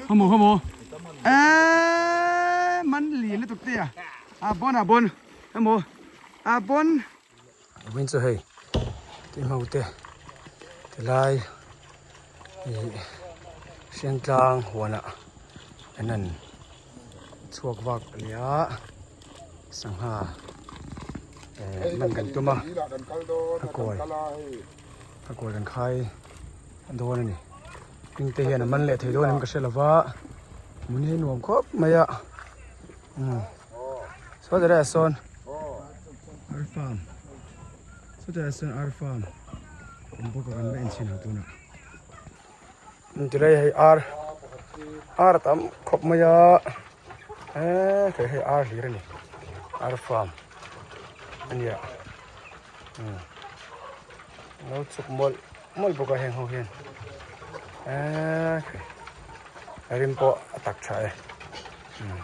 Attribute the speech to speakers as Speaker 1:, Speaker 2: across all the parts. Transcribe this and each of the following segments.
Speaker 1: Hamo hamo. Eh man li lutuk te a. A bon a bon. Hamo. A bon. Win chu hei ti hmau te tilai ih Hriangtlang huanah an han chhuak vak leh a sangha eh man kan tum a a kawi a kawi kan khai dawn a ni hming te hian a man leh thei dawn em ka hre lova hmun hi a nuam khawp mai a umm saw ti laiah sawn ar farm saw ti laiah sawn ar farm awm bawk a kan va enchhin ang tunah tilai hei ar ar a tam khawp mai a eee hei hei ar hlir a ni ar farm a nia umm lo chuk mawlh mawlh bawk a heng ho hian eee rim pawh a tak tha e umm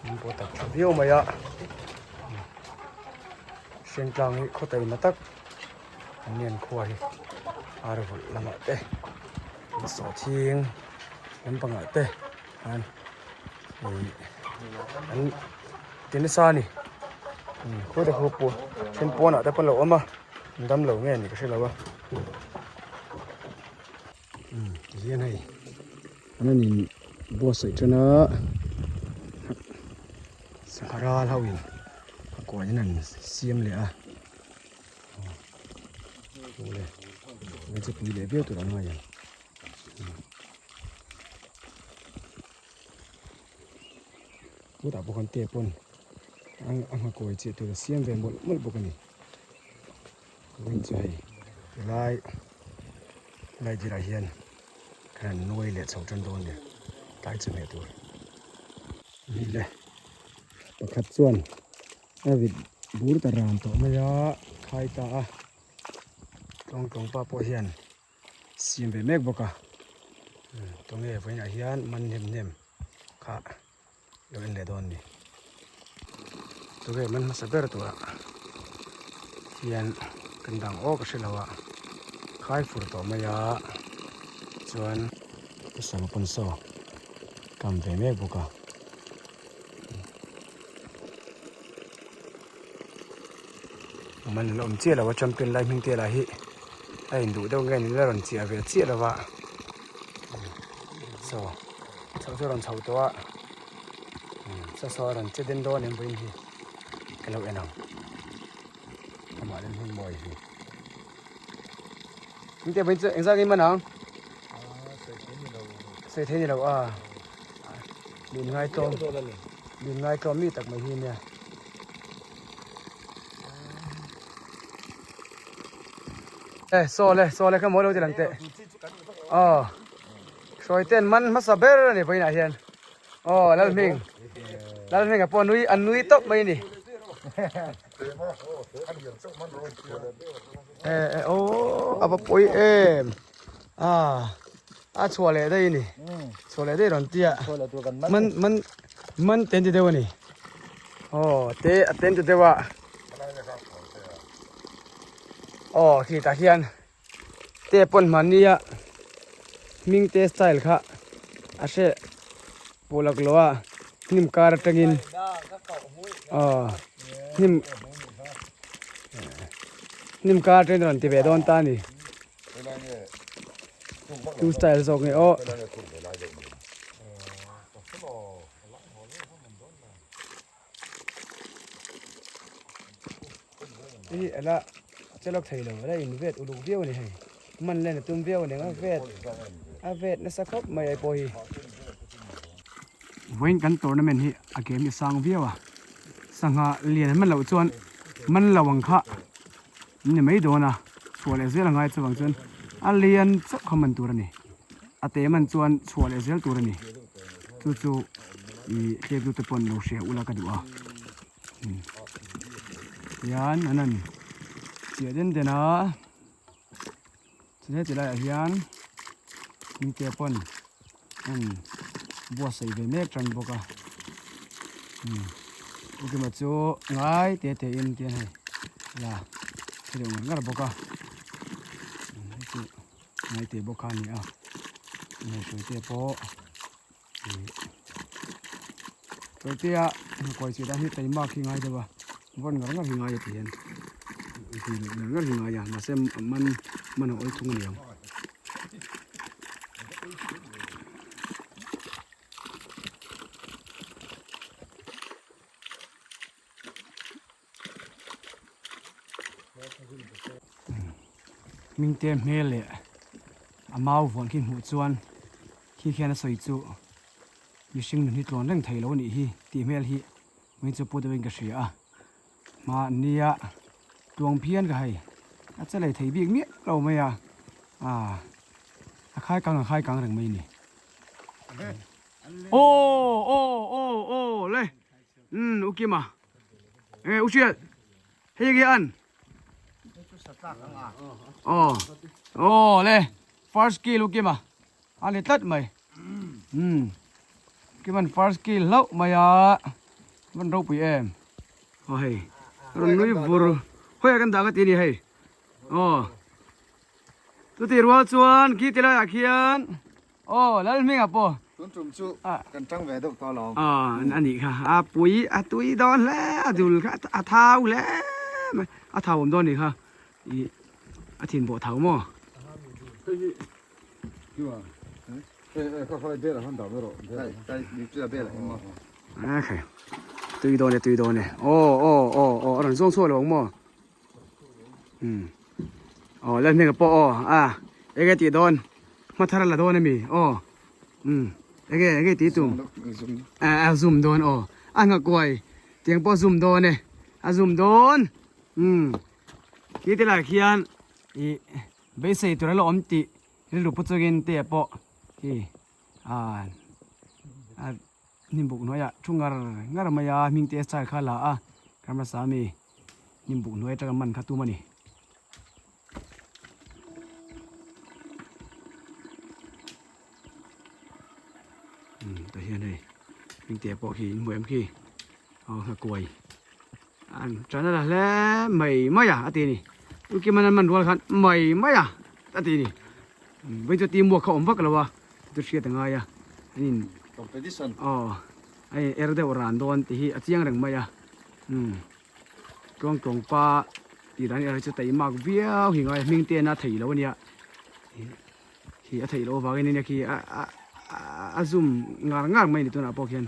Speaker 1: rim pawh a tak tha viau mai a Hriangtlang hi khaw taima tak an ni an khua hi ar vulh lamah te sawhthing lampangah te an ih an ti nasa a ni khawi te khu pawh then pawnah te pawh an lo awm a an dam lo nge ni ka hre lo a umm tihian hei an rawn in buatsaih tan a sangha ral ho in a kawi in an siam leh a. Chu pui leh viau tur ang ngai ang chutah pawh khan tep pawn a nghakawi chiah tur a siam ve mawlh mawlh bawk a ni vawiin chu hei tilai lai dirah hian kan han nuai leh chho tan dawn a ni tlai chawhmeh tur a ni le pakhat chuan. A vit bur ta ran tawh mai a khai ta a tlawng tlawng pa pawh hian siam ve mek bawk a tunge vawiinah hian man hnem hnem kha lo en leh dawn a ni tunge man hmasa ber turah hian kan dang aw ka hre lo a khai fur tawh mai a chuan sam pawn saw kam ve mek bawk a. Man an awm chiah lo a champion lai hming te lah hi a induh deuh nge ni la rawn chiah ve chiah lo va saw chho chu a rawn chho tawh a saw saw a rawn che den dawn em vawiin hi ka lo en ang amah lem hi mawi hi engtia vawiin chu engzat nge man ang sawi thei ni lo a. Min ngaitlawm min ngaitlawm mi tak mai hi nia. Eh saw le saw le kha mawi lo ti lang teh. Aw hruai ten man hmasa ber a ni vawiinah hian. Aw Lalhming Lalhminga pawh nui an nui tawp mai a ni. Eh eh aw a va pawi em. A a chhuah leh daih a ni chhuah leh daih rawn tia man man man ten ti deuh a ni aw te a ten ti deuh a aw khi tah hian te pawn hmanni a hming te style kha a hre pawh lak lo a hnim kar atangin aw hnim hnim kar atangin rawn ti ve dawn ta a ni. Tu style zawk nge aw. Hi ala chelok thei lo ala in vet uluk viau ani hei man len a tum viau ani ang a vet a vet nasa khawp mai ai pawh hi. Vawiin kan tournament hi a game hi a sang viau a sangha lian an man loh chuan man lo ang kha. An ni mai dawn a, chhuah leh zel a ngai chuvang chuan a lian chauh kha man tur a ni. A te man chuan chhuah leh zel tur a ni. Chu chu ih hliaptu te pawn lo hria ula ka duh a. Tihian an han chiah den den a, chulai tilaiah hian hmingte pawn an buatsaih ve mek tan bawk a. Ukima chu ngai te te in tian hei la thi deuh ngar ngar bawk a hei chu ngai te bawk kha a ni a. Hruaite pawh Hruaitea kawi chih dan hi taimak hi ngai deuh a vawn ngar ngar hi ngai a ti hian ngar ngar hi ngai a mahse man man a awl thung a ni ang. Hmingte hmel leh a mau vuan khi hmuh chuan khi khian a sawi chu mihring nun hi tlawn reng thei lo a nih hi tih hmel hi vawiin chu pu deuhin ka hria a mahnia tuang phian ka hei a che lei thei bik miah lo mai a ah a khai kang a khai kang reng mai a ni aw aw aw aw le umm u Kima. Ê u Hriat, hei enge an? Aw, aw le, first kill u Kima, a ni tlat mai. Umm, Kima'n first kill hlauh mai a, van ropui em. Aw hei, rawn nui vur, hawi ah kan dah ka ti a ni hei. Aw, chutih rual chuan khi ti laiah khian. Aw Lalhminga pawh.
Speaker 2: Tun tum chu kan tang ve deuh tawh lo.
Speaker 1: Aw a nih kha a pui a tui dawn hle a dul kha a thau hle mai a thau awm dawn nih kha ih a thin pawh thau maw. A khai tui dawn e tui dawn e aw aw aw aw a rawn zawng chhuak lo ang maw. Umm aw Lalhminga pawh aw a enge tih dawn hma thar a la dawn ami aw umm enge enge tih tum a a zoom dawn aw a nghakuai tiang pawh a zoom dawn e a zoom dawn umm khi te lah khian ih beisei tur a la awm tih rilru pu chungin te pawh khi ah a hnimbuk hnuaiah thu ngar ngar mai a hming te style kha a la a kar hmasa ami hnimbuk hnuai atanga man kha tum a ni. Umm tah hian hei hming te pawh khi in hmu em khi aw nghakuai an tan a la hle mai mai a a ti a ni u Kim an man rual khan mai mai a a ti a ni vawiin chu teamwork kha awm vak lo a chu hriat a ngai a an in
Speaker 2: competition
Speaker 1: aw a in er deuh ran dawn tih hi a chiang reng mai a umm tluang tluang pa tih dan erawh hi chu taimak viau hi ngai a hming te a na thei lo a nia khi a theih loh avangin ania khi a a a zoom ngar ngar mai a ni tunah pawh khian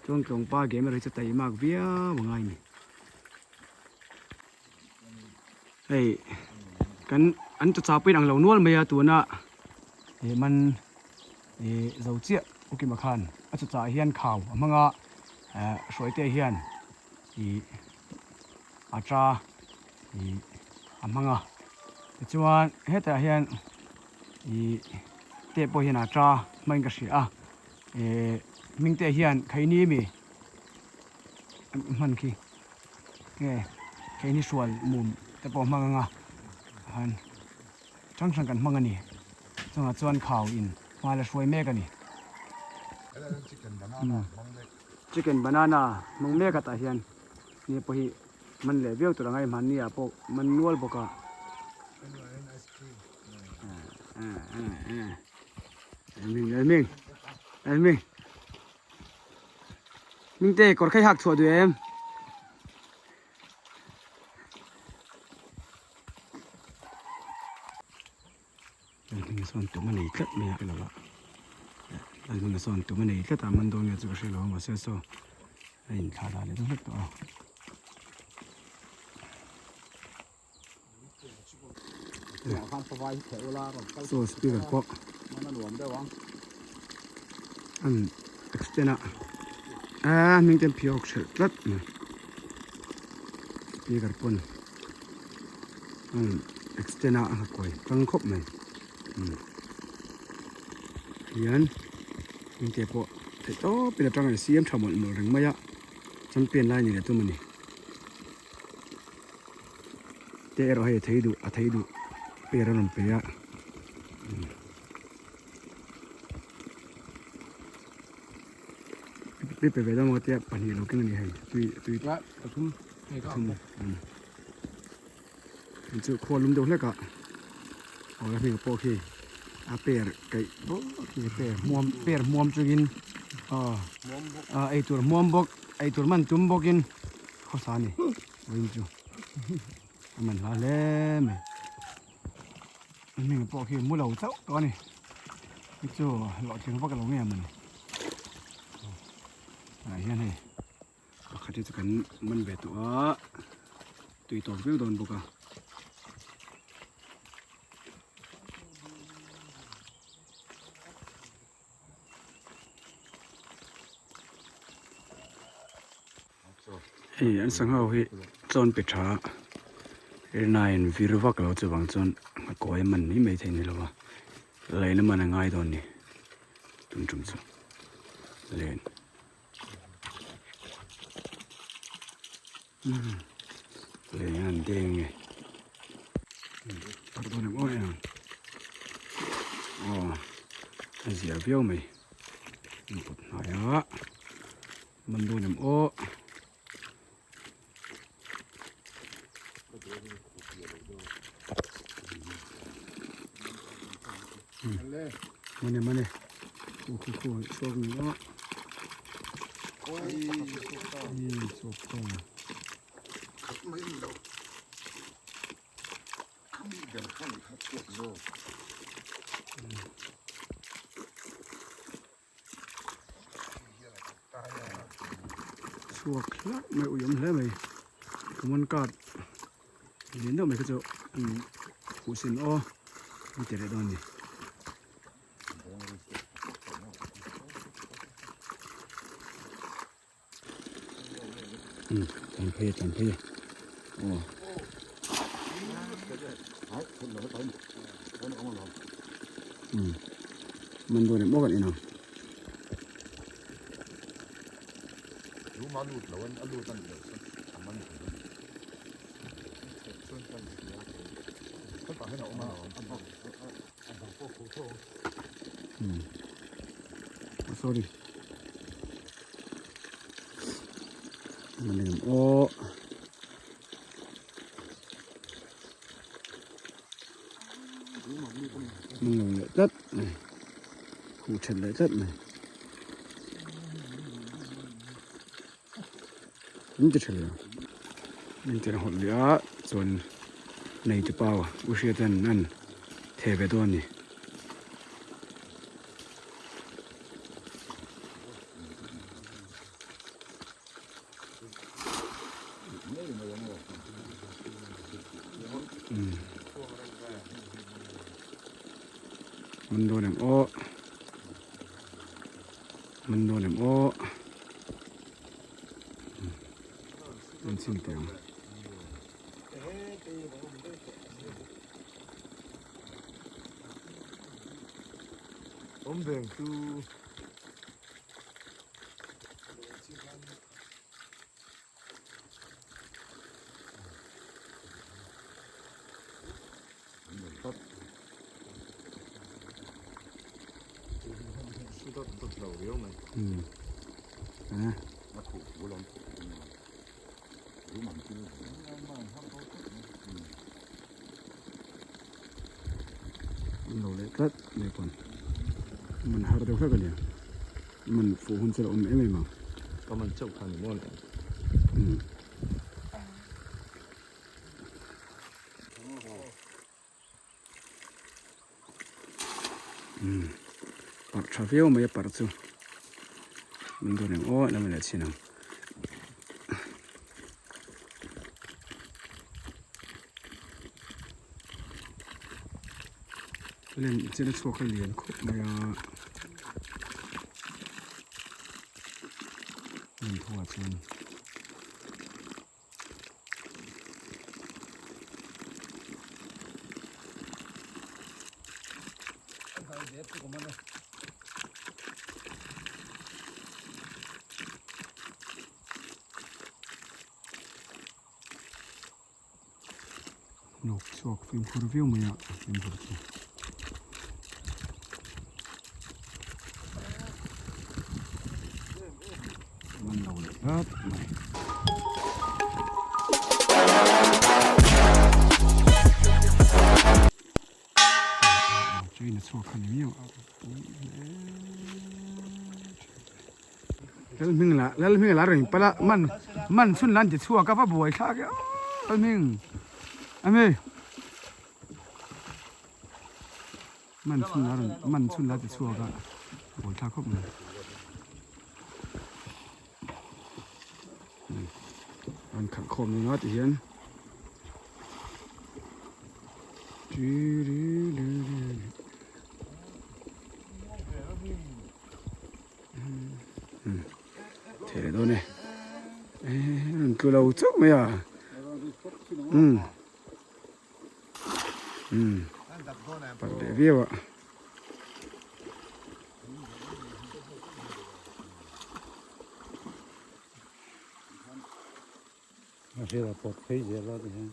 Speaker 1: tluang tluang pa game erawh hi chu taimak viau a ngai a ni. Hei kan an tuchah pawhin ang lo nual mai a tuna ih man ih zo chiah u Kima khan a tuchah hian khau a hmang a eh Hruaite hian ih a ta ih a hmang a tichuan hetah hian ih te pawh hian a ta hmangin ka hria a eh hming te hian khaini mi hman khi. Nge hei ni hrual mum te pawh hmang anga han hrang hrang kan hmang a ni chungah chuan khau in hma la hruai mek a ni chicken banana hmang mek a tah hian ni pawh hi man leh viau tur anga hmanni ah pawh man nual bawk a Lalming Lalming Mingte kawr khai hak chhuah duh em? Lalhminga sawn tum a nei tlat mai a ka lo a. Lalhminga sawn tum a nei tlat a man dawn nge chu ka hre lo a mahse saw a inthlah dah leh deuh hlek tawh a. Saw speaker pawh an extend a a hming ten phiawk hrelh tlat mai speaker pawn an extend a a kawi tang khawp mai hian hming te pawh theih tawpin atang an siam tha mawlh mawlh reng mai a champion lai ni leh tum a ni. Te erawh hei a thei duh a thei duh per a rawn pe a tui pe ve dawn maw tia pahnih lo keng a ni hei tui tui pathum pathum chu khual lum deuh hlek a aw la hming pawh khi A per kaih bawk khi per hmuam per hmuam chungin aw eitur hmuam bawk eitur man tum bawkin khawsa a ni vawiin chu a man hla hle mai a hming pawh khi mu lo chauh tawh a ni hi chu hlawhtling vak lo nge mawni ah hian hei pakhat hi chu kan man ve tawh a tui tawk viau dawn bawk a. Hei an sangha ho hi chawn pe tha rinaiin vir vak lo chuvang chuan a kawi a man mai mai thei ni lo va leina man a ngai dawn a ni tum tum chu len. Lei an deng nge par dawn em aw em aw a zia viau mai an pawt hnai a man dawn em aw mane mane khu khu khu chhuak ni aw Chhuak hlauh mai ui awm hle mai common card lian deuh mai kha chu an huh sin aw an ti leh dawn a ni. Tlan phei a tlan phei a aw man dawn em aw kan en ang. Sorry. Manem aw. Manglo leh tlat mai. Khuh that leh tlat mai. Min ti tha lo. Min ti hawlh leh a chuan nei te pau u hriat an an theh ve dawn a ni. Man dawn em aw. Man dawn em aw. An chhin teh ang.
Speaker 2: Awm veng chu
Speaker 1: An lo leh tlat mai pawn man har deuh hlek a nia man fuh hun chu a awm em em ang.
Speaker 2: Ka man chauh kha ni maw le.
Speaker 1: Parh tha viau mai a parh chu min dawn em aw lam leh chhin ang. Len chena chhuak a lian khawp mai a len thuah chuan. Lawk chhuak fimkhur viau mai a fimkhur chu. Man lo leh tlat mai. China. la chhuak kha ni miau a pui hle thin. Lalhming lah Lalhming lah rawn pal a man man chhun lan ti chhuak a va buai thlak e Lalhming ami man chhun la rawn man chhun la ti chhuak a buai thlak khawp mai. An khalh khawm dawn a ti hian thei leh dawn e rawn tlu lo chauh mai a umm umm palh leh viau a.
Speaker 2: A hriat a pawt phei zel a ti hian.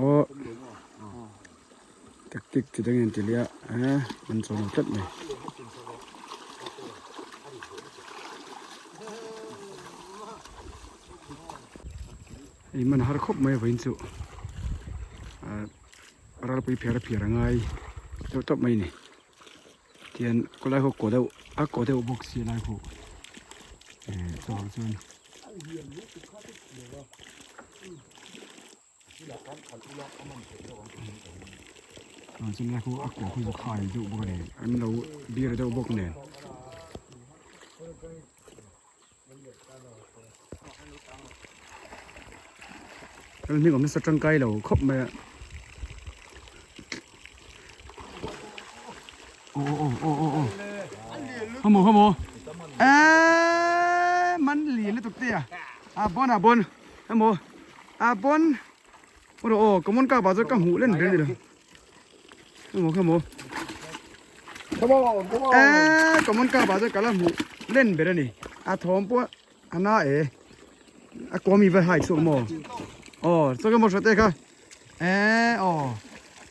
Speaker 1: Aw tactic chi dangin ti leh a an chaw lo tlat mai. Hei man har khawp mai vawiin chu ralpui phiar a phiar a ngai deuh tawp mai a ni tihian kawlai ho kaw deuh a kaw deuh bawk si lai pawh chuvang chuan. Chuvang lai khu a kaw khu chu khai deuh bawk a ni an lo bir deuh bawk nen. Kan hming awm nasa tangkai lo khawp mai a. Aw aw aw aw aw. Hamo hamo. Eh man li lutuk te a. A bon a bon. Hamo. A bon. Oro aw common ka ba chu ka hmuh len ber ni lo. Hamo hamo. Eh common ka ba chu ka la hmuh len ber ani. A thawm pawh a na e. A kawmi va hai chhuak maw. Aw chaw ka maw hre te kha. Eh aw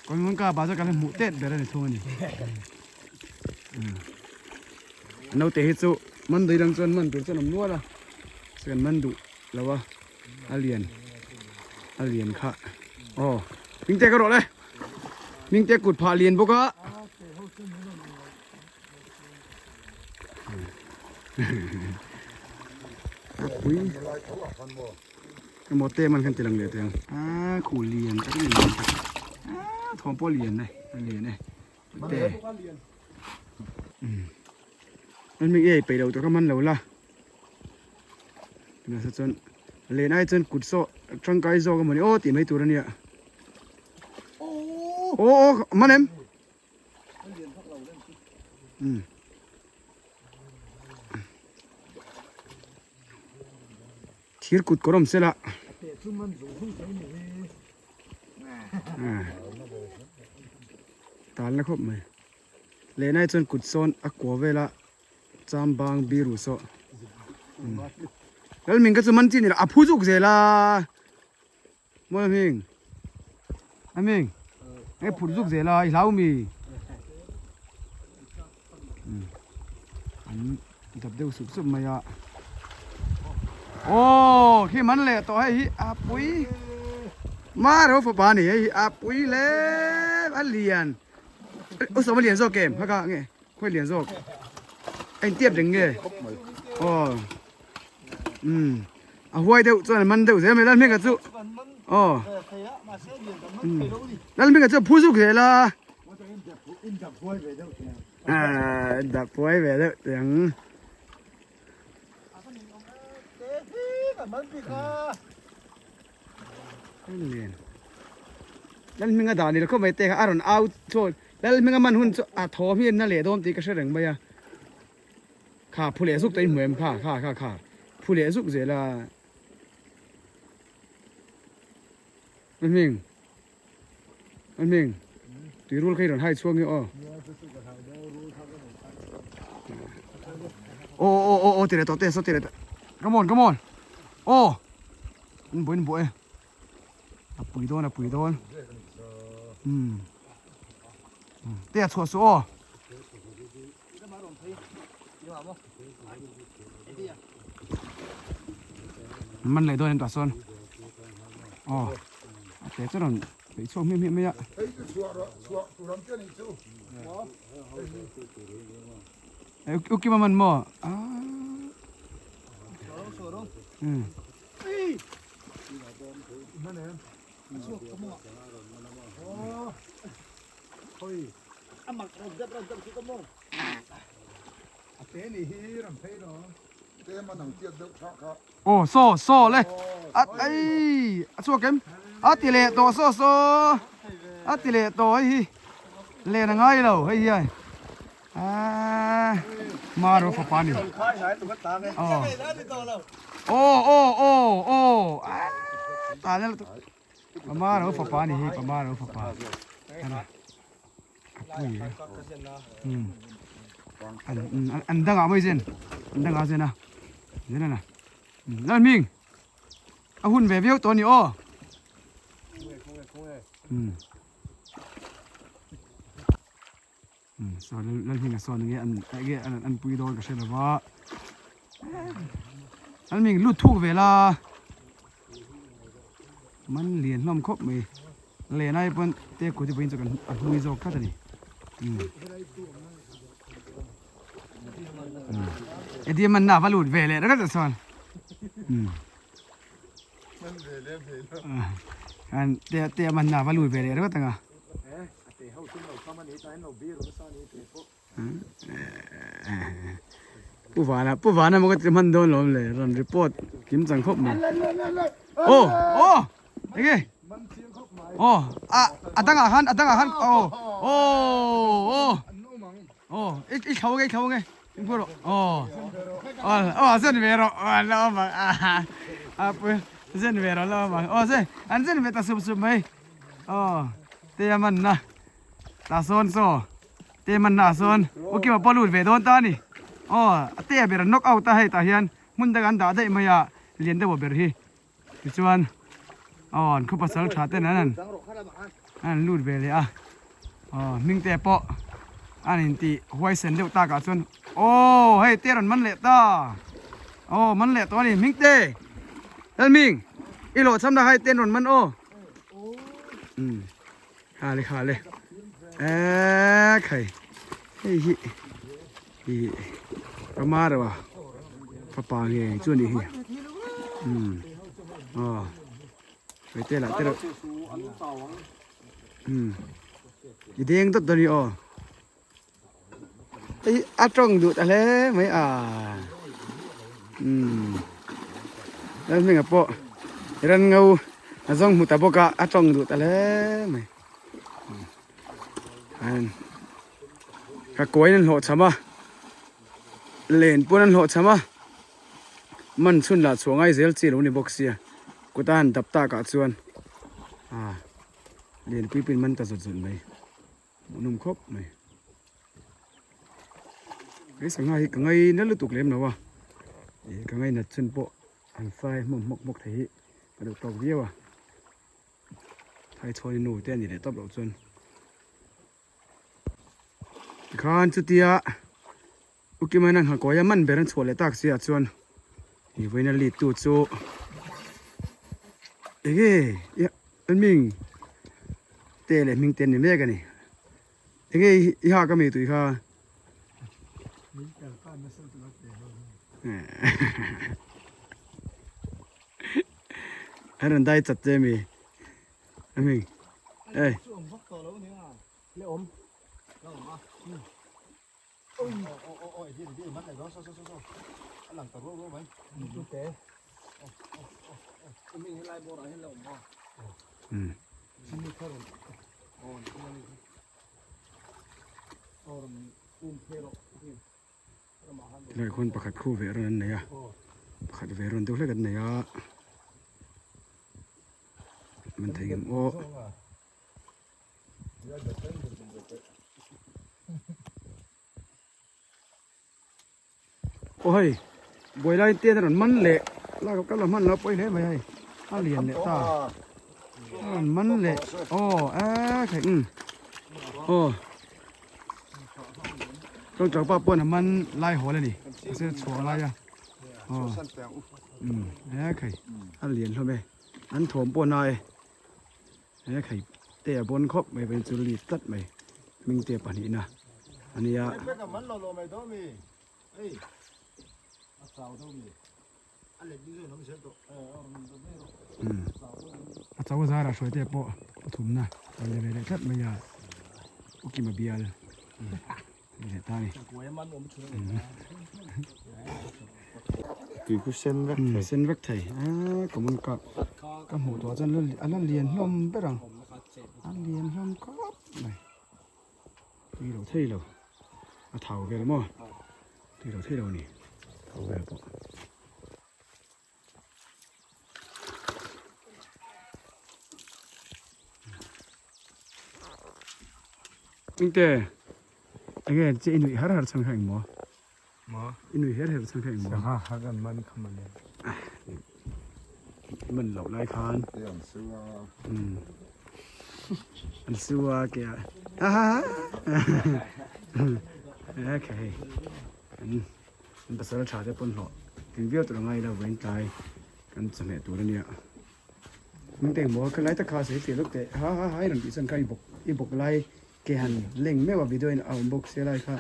Speaker 1: common ka ba chu ka la hmuh tet ber ani thung ani. Naute hi chu man dui lang chuan man tur chuan awm nual a. Chuan man duh lo a. A lian a lian kha aw hmingte ka rawh le hmingte kut phah lian bawk a pui emaw te man khan tilang leh teh ang a khu lian tak a ni a thawm pawh lian e a lian e te an mi ei peih lo tur kha man lo la. Tunah chuan len ai chuan kut saw tangkai zawk a mawni aw tih mai tur a nia. Aw aw man em? Um. Thir kut kawr awm sela. Talna khawp mai. Len ai chuan kut sawn a kua vela Cham bang biru saw Lalming ka chu man chi ni lo a phu zuk zel a mawi hming a hming e phut zuk zel a i hlau mi an dap deuh sup sup mai a aw khi man leh tawh hei hi a pui ma ro fapa ni hei hi a pui hle a lian u sawm a lian zawk em haka nge Khawi lian zawk a intiat reng nge aw umm a huai deuh chuan a man deuh zel mai Lalhminga chu aw umm Lalhminga chu a phu zuk zel a ah dap huai ve deuh teh ang. Lalhminga dah ni lo khawp mai te kha a rawn au chaw Lalhminga man hun chu a thaw hi na leh dawn tih ka hre reng mai a kha phu leh zuk tawh i hmu em kha kha kha kha phu leh zuk zel a Lalhming Lalhming tui rul kha i rawn hai chhuak nge aw aw aw aw aw ti leh tawh te saw ti leh tawh come on come on aw an buai an buai a pui dawn a pui dawn umm te a chhuah suh aw. Man leh dawn em tah sawn aw a te chu rawn peih chhuak hmiah hmiah mai a. U Kima man maw Aw saw saw le a ai a chhuak em a ti leh tawh saw saw a ti leh tawh hei hi len a ngai lo hei hian aaa maro fapa ni aw aw aw aw aw ta le pamaro fapa ni hi pamaro fapa an dangah mai zen an dangah zen a zen a na ming a hun ve viau tawh a ni aw saw Lalhminga sawn enge an enge an pui dawn ka hre lo va Lalhming lut thuk ve la man lian hlawm khawp mai len ai pawn te kut hi vawiin chu kan a hlui zawk tlat a ni Eddie man na va lut ve leh ringawt chuan te te man na va lut ve leh ringawt anga. Pu Vana Pu Vana maw ka ti hman dawn lawm le rawn report kim chang khawp mai aw aw enge aw a a dangah khan a dangah khan aw aw aw aw i i thlo ange i thlo ange in phu rawh aw aw aw zen ve rawh aw an la awm ang a pu zen ve rawh la awm ang aw zen an zen ve ta sup sup mai aw te a man na tah sawn saw te man na ah sawn u Kima pawh a lut ve dawn ta a ni aw a te a ber a knock out a hei tah hian hmun dangah an dah daih mai a lian deuh a ber hi tichuan aw an khaw pasal tha ten an an lut ve leh a aw hming te pawh an intih huaisen deuh tak ah chuan aw hei te rawn man leh ta aw man leh tawh a ni hming te Lalming i hlawhchham na kha hei te an rawn man aw. Khale khale eee khai hei hi ih rama reuh a fapa nge chu a nih hi umm aw hei te lah te reuh umm i deng dawt dawn a ni aw hei a tawng duh ta hle mai a umm Lalhminga pawh ran ngo a zawng hmu ta bawk a a tawng duh ta hle mai ka kawiin an hlawh cham a len pawn an hlawh cham a man chhun lah chhuah ngai zel chi lo ni bawk sia kut a han dap tak ah chuan ah lianpui pawhin man ta zawt zawt mai. Hmuhnawm khawp mai. Hei sangha hi ka ngai na lutuk lem lo a, ih ka ngainat chhun pawh an fry hmawm hmawk hmawk thei hi ka duh tawk viau a, thaichhawni nu te a nih leh tawp loh chuan tikhan chutia U Kimaina nghakawi a man ber an chhuah leh tak si ah chuan ih vawiin a lead tu chu enge hming te leh hming te an ni mek a ni enge i hak ami tui kha an rawn dai chat che ami hming ei. Tilai khawn pakhat khu ve rawn an nei a pakhat ve rawn deuh hlek an nei a man thei ngem aw. Aw hei buai lai te an rawn man leh lak ka la hman lo pawi hle mai hei a lian leh ta a rawn man leh aw e khai um aw. Tlawngtlawng pa pawn a man lai hawl a ni mahse chhuah a lai a aw umm he khai a lian hlawm e an thawm pawh a na e he khai te a bawn khawp mai pawhin chu lit tlat mai hming te pahnihna a nia. A cho zarah hruai te pawh pathumna a ni ve leh tlat mai a ukima bial ni leh ta a ni.
Speaker 2: Tui khu sen vek thei.
Speaker 1: Sen vek thei a common cup ka hmuh tawh chuan a la lian hlawm ber ang a lian hlawm khawp mai tui lo thei lo a thau vel maw tui lo thei lo a ni thau vel pawh. Engte enge che i nuih har har chhan kha engmaw
Speaker 2: maw
Speaker 1: i nuih her her chhan kha engmaw
Speaker 2: sangha kha kan man kha mawle
Speaker 1: i man loh lai khan
Speaker 3: an su a
Speaker 1: an su a ke a ha ha ha okay An pasal tha te pawn hlawh tling viau tur a ngai ila vawiin tlai kan chawhmeh tur a nia. Hming te engmaw ka lai tak kha sawi fiah lawk teh ha ha ha i rawn tih chuan kha i bawk i bawk lai ke han leng meuh a video in a awm bawk sia lai kha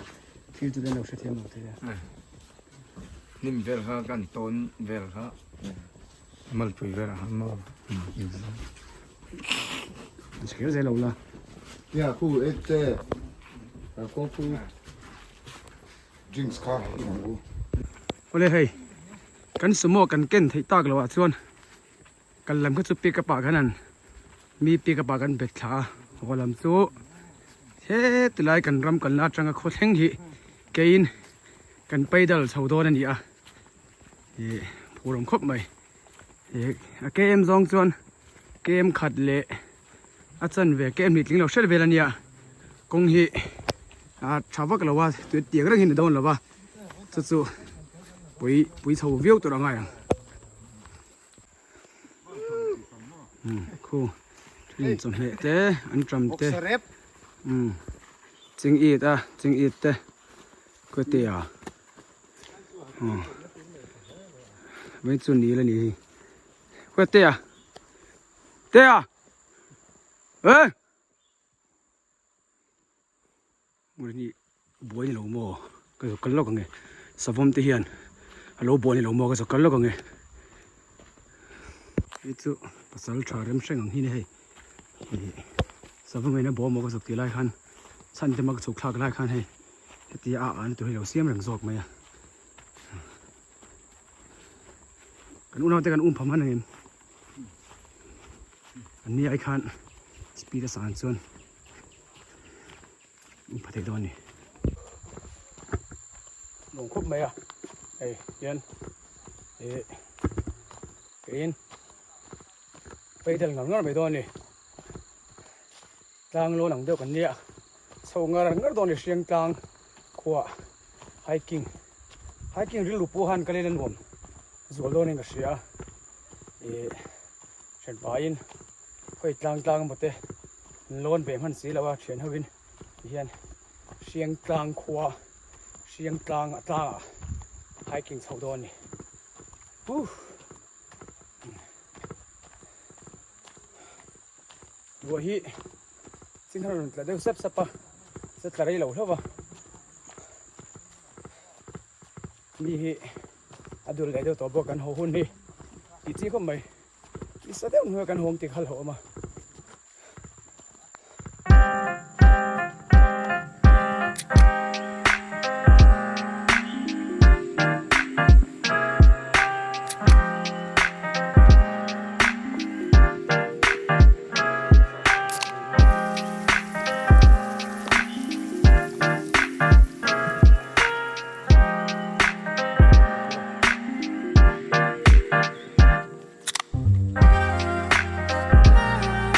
Speaker 1: thil chu an lo hrethiam lo thei a.
Speaker 2: Hnim vel kha kan tawn vel kha malpui vel ah khan maw
Speaker 1: An chhe kher zel lo la.
Speaker 3: Nia khu e te ka khu Drinks kha i ang u.
Speaker 1: Awle hei, kan sumo kan ken theih tak loh ah chuan kal lam kha chu pick up ah khan an mi pick up ah kan bet thla a, haw lam chu heti lai kan ram kalna atanga khaw thleng hi keiin kan paidal chho dawn a ni a, ih phur awm khawp mai. Ih a km zawng chuan km khat leh a chanve km hnih tling lo hret vel a nia kawng hi a tha vak lo a tui tiang reng hi ni dawn lo va chu chu pui pui chho viau tur a ngai ang umm khu then chawhmeh te an tram te umm ching it a ching it te kawtea aw mai chu nil a ni hi kawtea Tea! Eh! Murni buai ni lo maw? Ka zo kal lawk ange. Savawm te hian a lo buai ni lo maw ka zo kal lawk ange. Hei chu pasal tha rem hreng ang hi ni hei. Savawm in a bawm maw ka zuk tih lai khan chhan te mak chhuk thlak lai khan hei hetia a an tur hi lo siam reng zawk mai a. Kan unau te kan um pham han angem. An ni ai khan speed a san chuan um pha thei dawn a ni. Lawng khawp mai a hei hian ih keiin paidal ngar ngar mai dawn a ni. Tlang lawn ang deuh kan nia chho ngar ngar dawn a ni hriang tlang khua hiking hiking rilru pawh han ka len a nuam zual dawn in ka hria ih thian pahin khawi tlang tlang emaw te an lawn ve hman si lo a thian ho in tihian hriang tlang khua hriang tlang a tlangah hiking chho dawn a ni huh Ruah hi chin a rawn tla deuh sep sep a se tla rei lo hlauh va mi hi a dul leh deuh tawh bawk kan haw hun hi tih chi khawp mai nasa deuh hnuaia kan hawm tih kha hlauh awm a.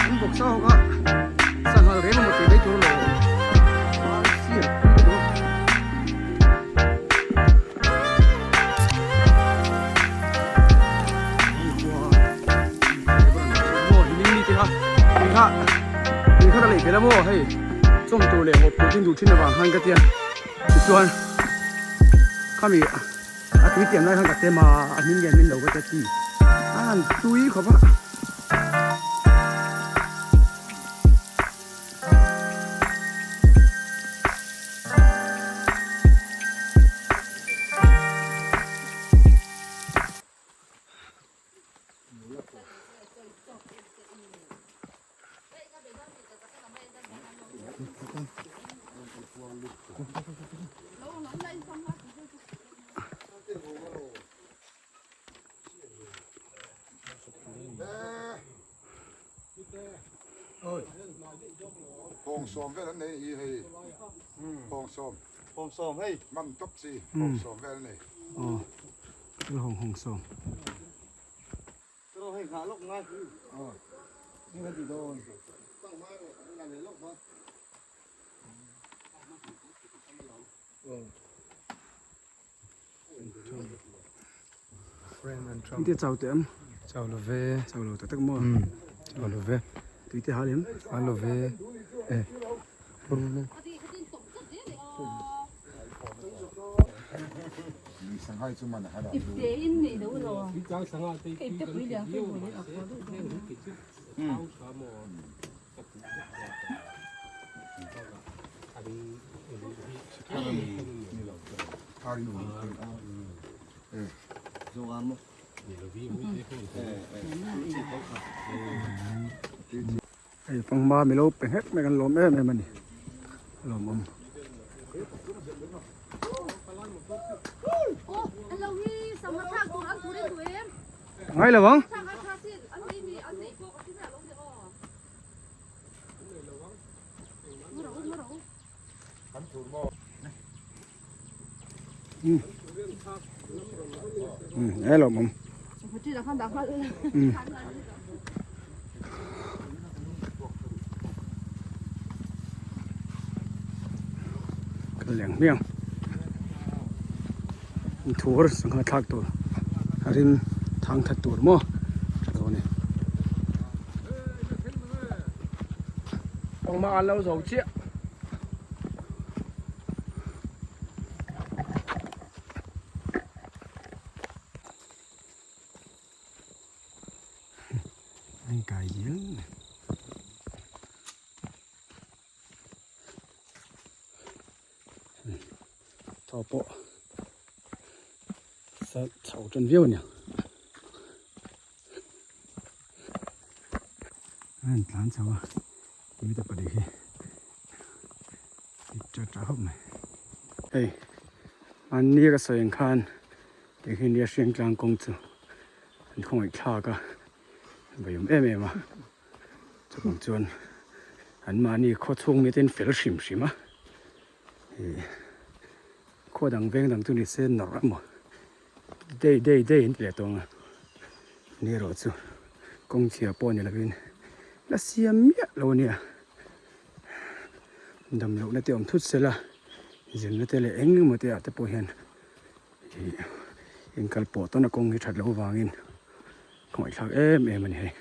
Speaker 1: An bawk sa hawk a sanghal reng emaw tih mai tur lo awm a sir pui deuh a. Tui kha tui kha ka lei tel a maw hei chawm tur leh hawp tur tin duh thin avang khan ka tia. Chuan khami a tui tiam lai khan ka tem a, a hmin nge hmin lo ka ti a han tui khawp a.
Speaker 3: Hawng sawm vel an nei hi hei hawng sawm hawng sawm hei man top chi hawng sawm vel an nei
Speaker 1: aw hawng hawng sawm Te chau te am
Speaker 2: chau lo ve
Speaker 1: chau lo tak tak maw
Speaker 2: chau lo ve
Speaker 1: tui te hal em
Speaker 2: hal lo ve e
Speaker 1: Hei fanghma milo pe nghek mai kan lawm em em a ni a lawmawm. Ngai lo ang. E lawmawm. Kan leng hmiang thur sangha thlak tur a rim thang that tur maw tha dawn e.
Speaker 2: Engmah an lo zo chiah.
Speaker 1: Anh cài giếng này. Thaw pawh sa chho tan viau ania. A han tlan chho a tui te pahnih hi dik chat chat khawp mai. Hei mahni ka sawi ang khan tih hi nia hriang tlang kawng chu an khawngaih thlak a veiawm em em a chuvang chuan an mahni khaw chhung mi te an fel hrim hrim a ih khaw dang veng dang chu ni se nawrh emaw day day day an ti leh tawng a ni erawh chu kawng chhia pawh ni lovin la siam miah lo a nia dam lohna te awm thut sela zirna te leh eng emaw te ah te pawh hian ih inkal pawh tawn a kawng hi that loh avangin khawngaihthlak em em a ni hei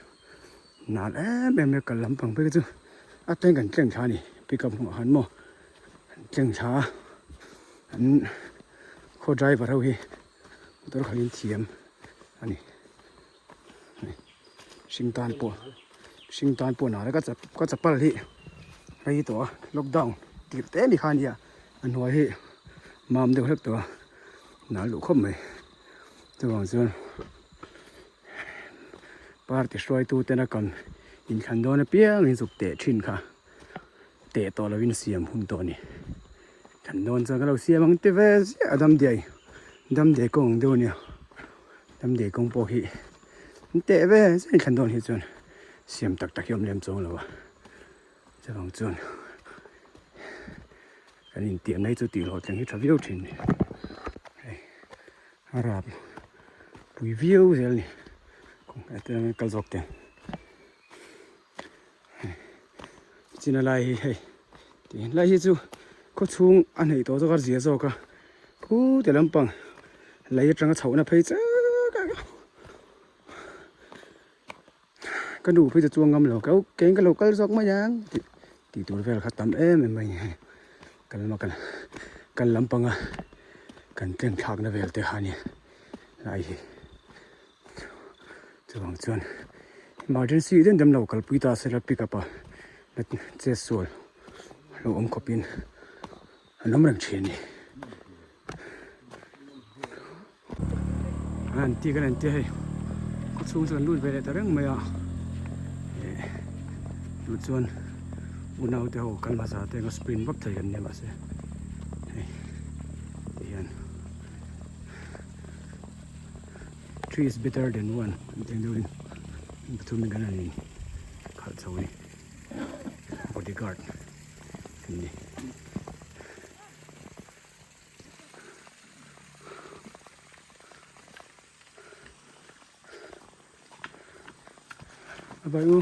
Speaker 1: nal em em mai a kal lampang phei kha chu a tleng kan tleng thla a ni pickup hnungah khan maw an tleng thla a an khaw driver ho hi motor khalh in thiam a ni hring tan pawh hring tan pawh nal a ka chapal hi rei tawh a lockdown tirh te ni kha a nia a hnuai hi mam deuh hlek tawh a nal duh khawp mai chuvang chuan party hruaitu tena kan inthlan dawn apiang in zuk teh thin kha teh tawh lovin siam hun tawh a ni thlan dawn chuan ka lo siam ang ti ve ziah a damdiai damdiai kawng ang deuh a nia damdiai kawng pawh hi an teh ve ziah inthlan dawn hi chuan siam tak tak hi a awm lem chuang lo a chuvang chuan kan intiamna hi chu tih hlawhtling hi tha viau thin a ni hei a rap pui viau zel a ni kawng kal zawk teh. China lai hi hei tih lai hi chu khaw chhung a hnaih tawh zawk a zia zawk a khu ti lampang lei atanga chhohna phei chak a ka nu phei chu chuang ngam lo kau keng ka lo kal zawk mai ang tih tih tur vel kha tam em em mai a ni hei kal lam a kal. Kal lampanga kan tleng thlakna vel te kha a ni lai hi chuvang chuan emergency den dem lo kalpui ta sela pick up a che sual lo awm khawpin an awm reng thin a ni. An ti kan an tia hei khaw chhung chu kan lut ve leh ta reng mai a eh tah chuan unau te ho kal hmasa te anga sprint vak thei kan nia mahse hei ti hian three is better than one an tih ang deuhin pathum in kan han in khalh chho a ni bodyguard an ni. A vai u.